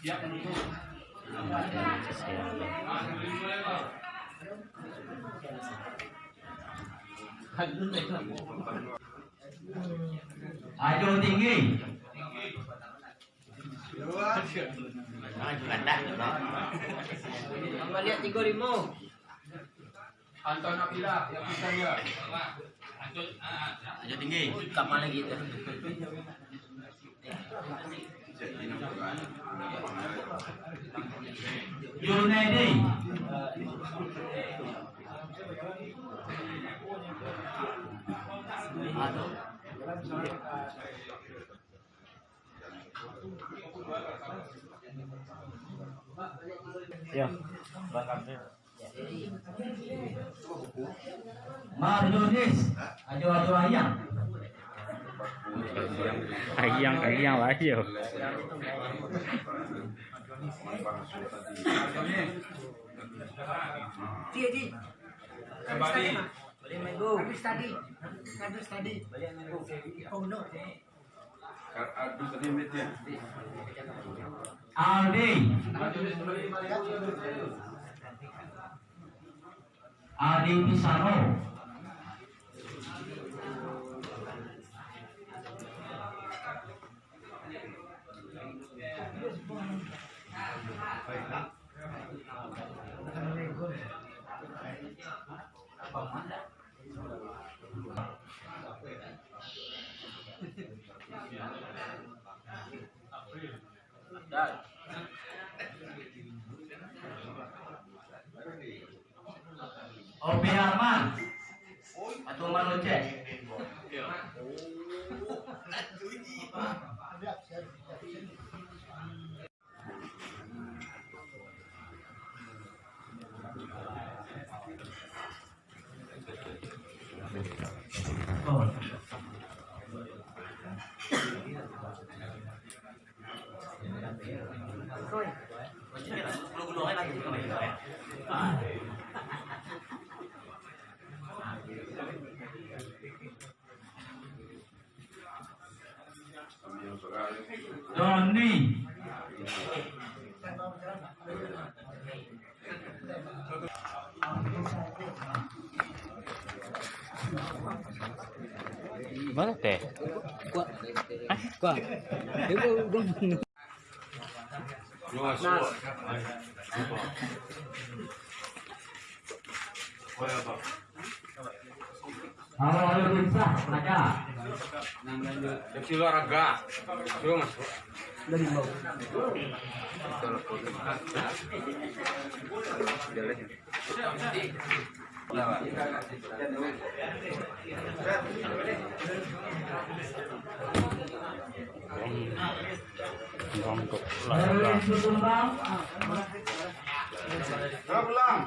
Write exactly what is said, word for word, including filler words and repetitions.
Ajo tinggi. Baliak tigo limo. Anton Abdillah, yang bisa dia. Ajo tinggi. Kapan lagi tu? Junaidi. Ya, barangkali. Marjonis, ajo-ajo ayang. Ayang, ayang lah, yo. Di, di. Habis tadi, Mak. Habis tadi. Habis tadi. Oh, no. Aldi. Aldi Pisano. Opi Arman. Atu Arman Ucek. Doni. Mana teh? Kuah. Hah? Kuah. Dia belum, belum. Halo, halo, pemirsa, ada. Kecil olahraga. Coba masuk. Dari bawah. Bangkok. Pulang.